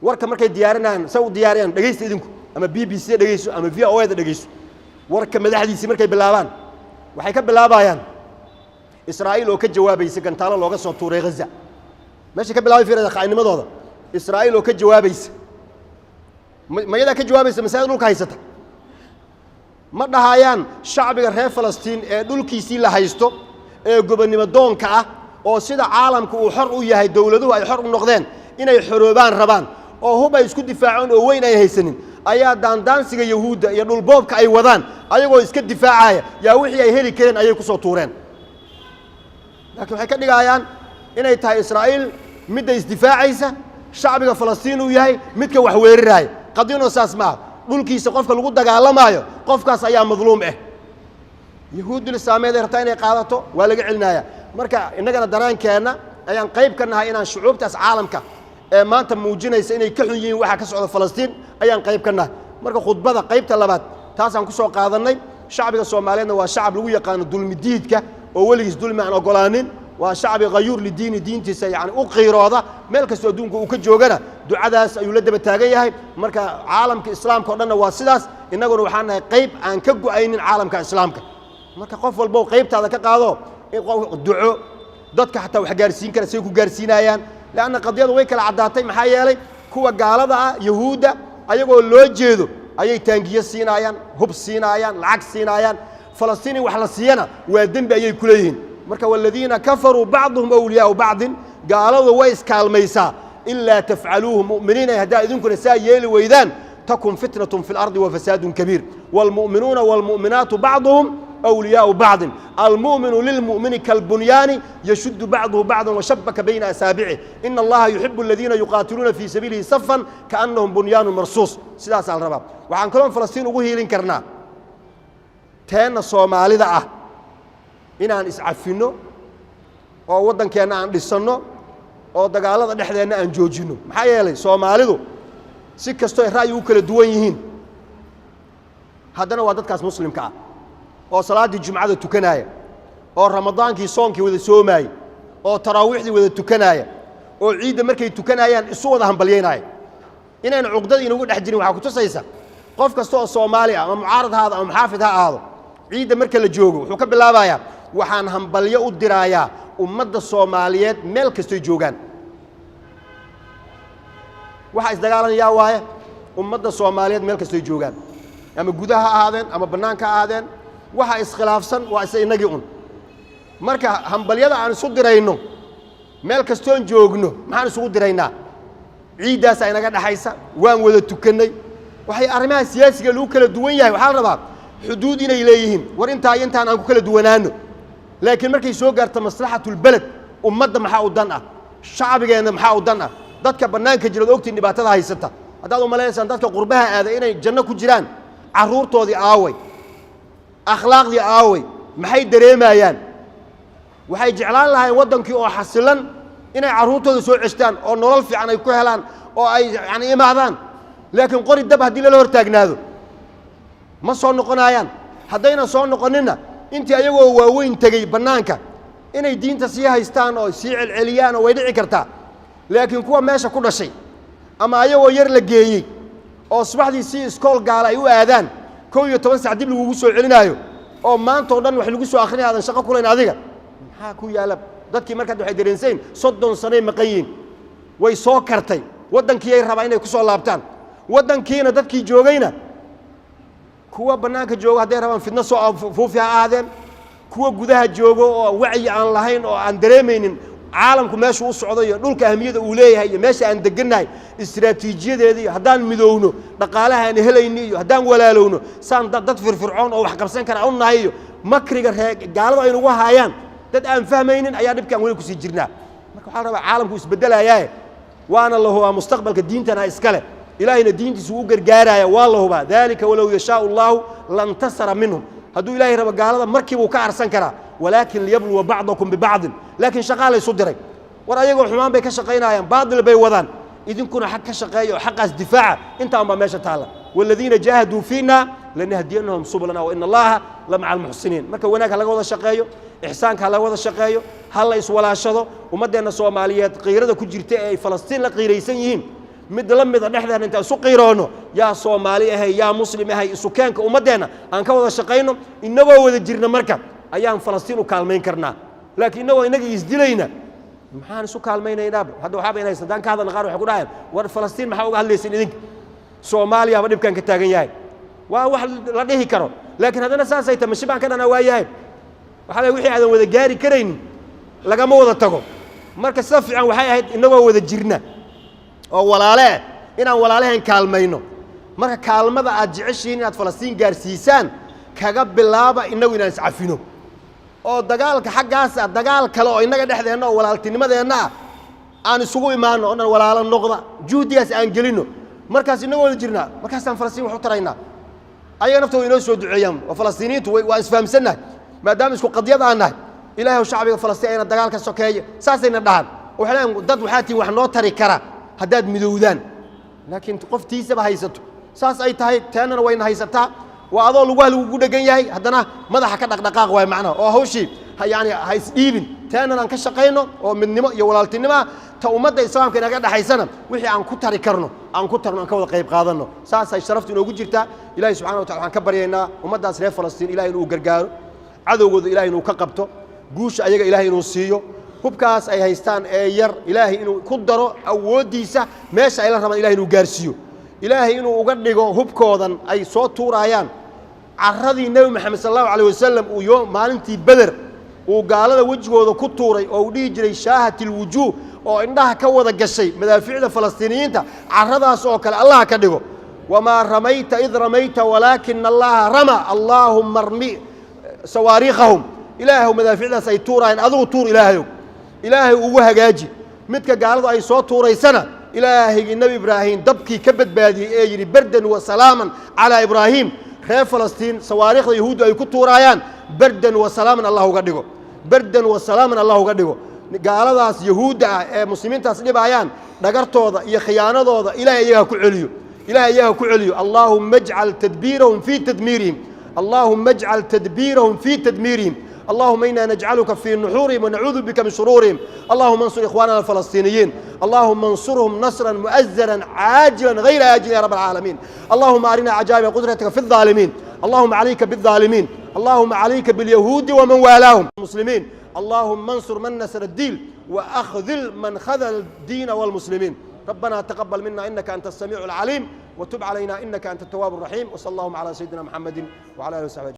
Warka markay diyaarinayaan, say u diyaariyaan, dhegaysta idinku, ama BBC dhegayso ama VOA da dhegayso. Warka madaxdiisii markay bilaabaan, waxay ka bilaabayaan Israa'iil oo ka jawaabaysa gantaalo looga soo tuuray Ghaza. Meeshay ka bilaabay fiirada qaa'inimadooda. Israa'iil oo ka jawaabaysa, mayadaa ka jawaabaysa masaajid dhulka haysata? Ma dhahayaan shacbiga reer Falastiin ee dhulkiisii la haysto ee gobonnimo doonka ah, oo sida caalamku uu xor u yahay, dowladuhu ay xor u noqdeen, inay xoroobaan rabaan, oo hub ay isku difaaceen oo weyn ay haysanin, ayaa daandaansiga Yahuudda iyo dhulboobka ay wadaan ayagoo iska difaacaya yaa wixii ay heli kareen ayay ku soo tuureen. Laakiin waxay ka dhigayaan inay tahay Israa'iil midda isdifaacaysa, shacbiga Falastiin uu yahay midka wax weeraraaya. Qadiinoo saas maaha. Dhulkiisa qofka lagu dagaalamaayo, qofkaas ayaa madluum ah. Yahuuddul islaameed ay rabtaa inay qaadato, waa laga celinaya. Marka innagana dareenkeenna ayaan qayb ka nahay inaan shucuubtaas caalamka ee maanta muujinaysa inay ka xun yihiin waxa ka socda Falastiin ayaan qayb ka nahay. Marka khudbada qaybta labaad taasaan ku soo qaadannay. Shacbiga Soomaaliyeedna waa shacab lagu yaqaano dulmi diidka oo weligiis dulmi aan ogolaanin. Waa shacbi غيور لدينه, diintiisa yani u qiirooda. Meel kastoo adduunka uu ka joogana ducadaas ayuu la daba taagan yahay. Marka caalamka Islaamka o dhanna waa sidaas. Innaguna waxaan nahay qayb aan ka go'aynin caalamka Islaamka. Marka qof walbo qaybtaada ka qaado duco, dadka xataa wax gaarsiin kara say ku gaarsiinayaan, leanna qadiyadu way kala caddaatay. Maxaa yeelay, kuwa gaalada ah, Yahuudda, ayagoo loo jeedo ayay taangiyo siinaayaan, hub siinaayaan, lacag siinaayaan. Falastiin in wax la siiyana waa dembi ayay ku leeyihiin. Marka والذين كفروا بعضهم أولياء بعض, gaaladu way iskaalmaysaa. إلا تفعلوه, mu'miniin ay haddaa idinkuna saa yeeli weydaan, تكن فتنة في الأرض وفساد كبير. والمؤمنون والمؤمنات بعضهم أولياء بعض، المؤمن للمؤمن كالبنيان يشد بعضه بعضا وشبك بين أصابعه، إن الله يحب الذين يقاتلون في سبيله صفا كأنهم بنيان مرصوص. Sidaas la rabaa. Waxaan kaloon Falastiin ugu hiilin karnaa teenna Soomaalida ah inaan iscafinno oo waddankeenna aan dhisanno oo dagaalada dhexdeenna aan joojinno. Maxaa yeelay, Soomaalidu si kastoo ay ra'yi u kala duwan yihiin, haddana waa dadkaas Muslimka ah oo salaaddii Jumcada tukanaaya, oo Ramadaankii soonkii wada soomaaya, oo taraawiixdii wada tukanaaya, oo ciidda markay tukanayaan isu wada hambalyaynaya. Inayna cuqdada inagu dhex jirin waxaa ku tusaysa, qof kasta oo Soomaali ah, ama mucaarad ha ahaado ama muxaafid ha ahaado, ciidda marka la joogo wuxuu ka bilaabayaa: "Waxaan hambalyo u diraayaa ummadda Soomaaliyeed meel kastoy joogaan." Waxaa isdagaalanayaa waaye ummadda Soomaaliyeed meel kastoy joogaan, ama gudaha ha ahaadeen ama bannaanka ha ahaadeen. Waxa iskhilaafsan waa isa innagii un. Marka hambalyada aan isu dirayno meel kastoon joogno, maxaan isugu diraynaa? Ciiddaasaa inaga dhexaysa, waan wada tukannay. Waxay arrimaha siyaasiga lagu kala duwan yahay, waxaa la rabaa xuduud inay leeyihiin. War intaa iyo intaan aan ku kala duwanaano, laakiin markay soo gaarto مصلحة البلد, ummadda maxaa u dan ah, shacbigeenna maxaa u dan ah, dadka bannaanka jiraad ogtiin dhibaatada haysata. Haddaad umalaysaan dadka qurbaha aada inay janno ku jiraan, carruurtoodii aaway? Akhlaaqdii aaway? Maxay dareemayaan? Waxay jeclaan lahayn waddankii oo xasilan inay carruurtooda soo ceshtaan oo nolol fiican ay ku helaan oo ay yani imaadaan. Laakiin qori dab haddii lala hor taagnaado, ma soo noqonaayaan. Haddaynan soo noqoninna, intii ayagoo waaweyn tegey bannaanka inay diinta sii haystaan oo sii celceliyaan oo way dhici kartaa. Laakiin kuwa meesha ku dhashay ama ayagoo yar la geeyey oo subaxdii si iskool gaala ay u aadaan, 11 sac dib lagugu soo celinaayo, oo maanta o dhan wax lagu soo akrinaya, aadan shaqo kulayn adiga, maxaa ku yaalla? Dadkii markaad waxay dareensayn 30 sanay maqan yihiin, way soo kartay, waddankiiyay rabaa inay ku soo laabtaan. Waddankiina dadkii joogayna, kuwa bannaanka joogo hadday rabaan fidno soo fuufi ha ahaadeen, kuwa gudaha joogo oo wacyi aan lahayn oo aan dareemaynin caalamku meeshuu u socdo iyo dhulka ahamiyada uu leeyahay iyo meesha aan degannahay istiraatiijiyadeeda, iyo haddaan midowno dhaqaalaha aan helayni, iyo haddaan walaalowno saan dad firfircoon oo wax qabsan kara u nahay, iyo makriga ree gaaladu ay nagu haayaan dad aan fahmaynin ayaa dhibkaan weli kusii jirnaa. Marka waxaa la rabaa, caalamku isbeddelayaaye, waana la hubaa mustaqbalka diintana iskale, Ilaahayna diintiisu u gargaaraya, waa la hubaa. ذلك ولو يشاء الله لانتصر منهم. Hadduu Ilaahay rabo, gaalada markiibuu ka arsan karaa. ولكن ليبلو بعضكم ببعض. Laakiin shaqaa laysu diray. War ayagoo xumaan bay ka shaqaynayaan, baadil bay wadaan, idinkuna xaq ka shaqeeya oo xaqaas difaaca. Intaan baa meesha taalla. والذين جاهدوا فينا لنهدينهم سبلنا وإن الله لمع المحسنين. Marka wanaag ha laga wada shaqeeyo, ixsaanka ha laga wada shaqeeyo, ha la iswalaashado. Ummaddeenna Soomaaliyeed qiirada ku jirta ee ay Falastiin la qiiraysan yihiin. Mid la mida dhexdeena intaan isu qiiroonno, yaa Soomaali ahay, yaa Muslim ahay, isu keenka ummaddeenna aan ka wada shaqayno. Inagoo wada jirna marka ayaan Falastiin u kaalmayn karnaa, laakiin inagoo inagii isdilayna maxaan isu kaalmaynaynaaba? Hadda waxaaba inaysan haddaan ka hadalna qaar waxay ku dhahayaan, war Falastiin maxaa uga hadlaysin idinka? Soomaaliyaba dhibkan ka taagan yahay. Waa wax la dhihi karo, laakiin haddana saasay tahay mashi baan ka dhanaa waa yahay. Waxaa la wixii aadan wada gaari karaynin lagama wada tago. Marka sida fiican waxay ahayd inagoo wada jirna oo walaale ah inaan walaalaheen kaalmayno. Marka kaalmada aad jeceshihiin inaad Falastiin gaarsiisaan kaga bilaaba innagu inaan iscafino, oo dagaalka xaggaas ah dagaal kale oo innaga dhexdeenna oo walaaltinimadeenna ah aan isugu imaano oo dhan walaalo noqda, juhdigaas aan gelinno. Markaas inagoo wada jirnaa markaasaan Falastiin wax u taraynaa. Ayaga naftooda inoo soo duceeyaan oo Falastiiniyiintu waan isfahamsannahay maadaama isku qadiyad aan nahay. Ilaahay shacbiga Falastiin ayna dagaal ka sokeeyo saasayna dhahan. Waxay leeyihin dad waxaa tihiin wax noo tari kara haddaad midowdaan, laakiin qoftiisaba haysato saas ay tahay, teennana wayna haysataa. Waa adoo lugaha lagugu dhegan yahay haddana madaxa ka dhaqdhaqaaq waay macnaha, oo hawshii yani ha isdhiibin. Teennan aan ka shaqayno oo midnimo iyo walaaltinimo ah, ta ummadda islaamka inaga dhexaysana wixii aan ku tari karno aan ku tarno, aan ka wada qayb qaadanno. Saasay sharaftu inoogu jirtaa. Ilahi subxana wa tacala waxaan ka baryaynaa ummaddaas reer Falastiin Ilahay inuu gargaaro, cadowgooda Ilahay inuu ka qabto, guusha ayaga Ilahay inuu siiyo, hubkaas ay haystaan ee yar Ilaahay inuu ku daro awooddiisa, meesha ay la rabaan Ilahay inuu gaarsiiyo, Ilaahay inuu uga dhigo hubkoodan ay soo tuuraayaan carradii Nebi Maxamed sal Allahu alayh wasalam uu yo maalintii Beder uu gaalada wejigooda ku tuuray oo uu dhihi jiray shaahat ilwujuuh, oo indhaha ka wada gashay madaafiicda Falastiiniyiinta, carradaas oo kale Allaha ka dhigo. Wamaa ramayta id ramayta walaakina Allaha rama, allaahumma armi sawaariikhahum. Ilaahow madaafiicdaas ay tuuraayaan adigu tuur, Ilaahayow, Ilaahay ugu hagaaji. Midka gaaladu ay soo tuuraysana Ilaahaygii Nebi Ibraahim dabkii ka badbaadiyey ee yidhi bardan wa salaaman calaa Ibraahim, reer Falastiin sawaariikhda Yahuuddu ay ku tuuraayaan bardan wa salaaman Allah uga dhigo, bardan wa salaaman Allah uga dhigo. Gaaladaas Yahuudda ah ee muslimiintaas dhibaayaan dhagartooda iyo khiyaanadooda Ilahay iyaga ku celiyo, Ilahay iyaga ku celiyo. Allaahumma ajcal tadbiirahum fii tadmiirihim, allaahumma ajcal tadbiirahum fii tadmiirihim. اللهم إنا نجعلك في نحورهم ونعوذ بك من شرورهم. اللهم انصر إخواننا الفلسطينيين، اللهم انصرهم نصرا مؤزرا عاجلا غير آجل يا رب العالمين. اللهم أرنا عجائب قدرتك في الظالمين، اللهم عليك بالظالمين، اللهم عليك باليهود ومن والاهم المسلمين. اللهم انصر من نصر الدين وأخذل من خذل الدين والمسلمين. ربنا تقبل منا إنك أنت السميع العليم، وتب علينا إنك أنت التواب الرحيم، وصلى اللهم على سيدنا محمد وعلى آله وصحبه.